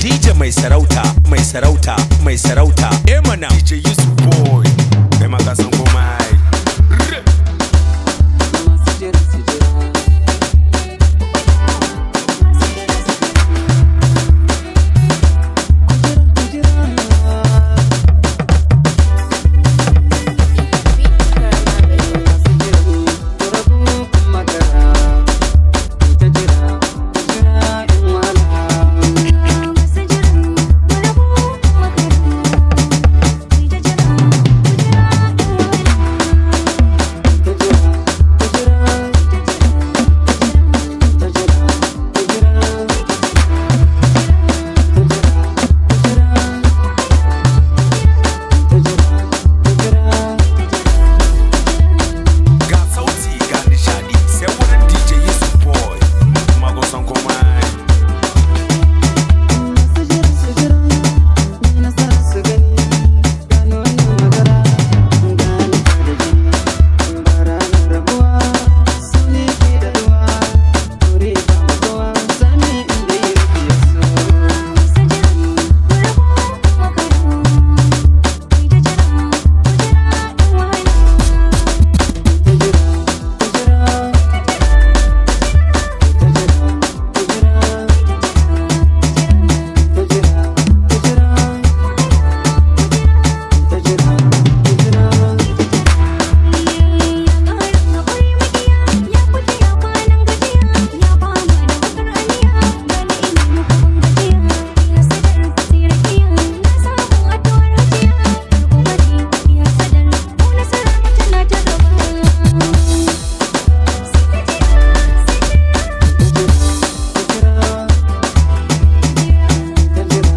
DJ mai sarauta, mai sarauta, mai sarauta. Eh mana. DJ Yusuf Boy, kai ma ka san komai. Masu jira su jira. Ku jira, ku jira. Masu jira, ku rabu kun makara. Ku ta jira, ku jira in wahala. Masu jiran mu rabu makara, ku ta jira, ku jira in wahala. Ku ta jira, ku jira. Ku ta jira, ku jira. Ku ta jira, ku jira. Ku ta jira, ku jira. Ga sauti ga nishadi sai wurin DJ Yusuf Boy. Kuma kun san komai. Masu jira su jira, ni nasara su gani, gano wannan magana, gani ta da jini, ba ranar rabuwa, su ne ke da ruwa, aure ba makawa, sani inda ya rufe so. Masu jiran mu rabu makara, ku ta jira, ku jira in wahala. Ta jira, ku jira, ta jira, ku jira, ta jira, ku jira, ta jira, ku jira. Ya ƙarin haƙuri makiya, ya kuke ya kwanan gajiya, ya fama da bakar aniya, gani ina muku ban gajiya, ya sadar tsirakiya, na samu addu'ar hajiya, kar ku bari ya sadar, ko nasarar mu tana ta gaba. Sai ta jira, sai Ta jira, ku jira, ta jira,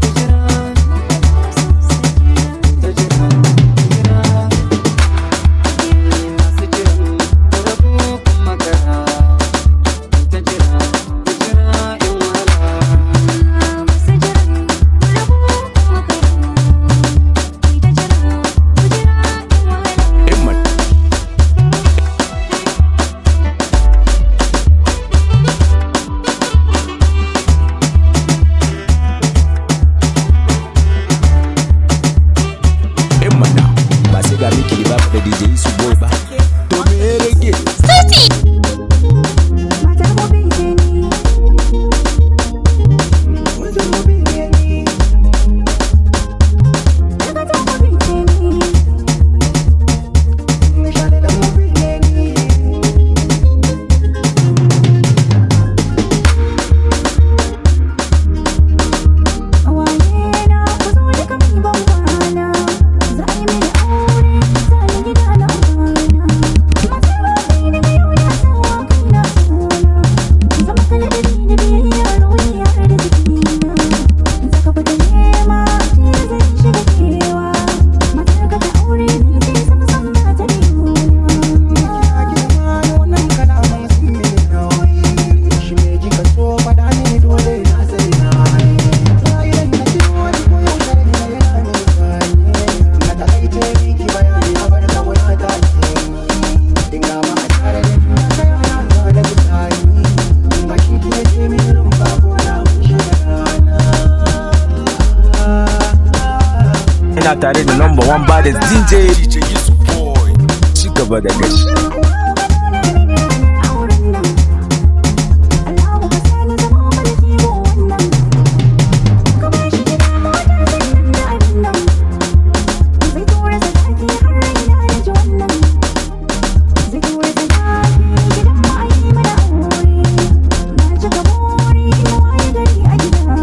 ku jira, ta jira, ku jira. Masu jiran ku rabu kun makara, ta jira, ku jira in wahala. Masu jiran mu rabu makara, ku ta jira, ku jira in wahala. Eh mana. Eh mana. Ba sai ga miki ba da DJ Yusuf Boy ba. To me ya rage? Matar gobe ce ni. Matar gobe ne ni. Daga ta gobe ce ni. Nishadi dan gobe ne ni. Waye na ku zo duka mai ban kwana, za a yi mini aure, za ni gida na kwana. Matar gobe daga yau na sawa kaina suna, zama kaladabi da biyayya ruhi har da jikina. Zaka fita nema, tira zan shiga kewa, matar ka ta aure ni ce sam sam ba ta biyuna. Kira girma da wannan kalaman sun mini nauyi. Shi me kika so faɗa mini dole na sai na yi. Ta idan na ji wani ko yaushe raina yana mini sanyi. Na taƙaice miki bayani a bar ƙauna ta ke ni. Dinga ma a tare da juna ta yana da bisani. Bakin ki yake mini rumfa ko na mun shiga rana. Ina tare da number one baddest DJ. DJ Yusuf Boy. Ci gaba da gashi. Allahu ka nuna mini ranar auren nan, Allahu ka sa na zama malaki ko wannan. Ka ba shi gida mota sannan da abin nan, zai tura sadaki har raina na ji wannan. Zai tura sadaki gidan mu a yi mana aure, na cika buri in waye gari a gidana.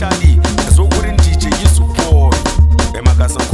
nishadi, ka zo gurin DJ Yusuf Boy. Kai ma ka san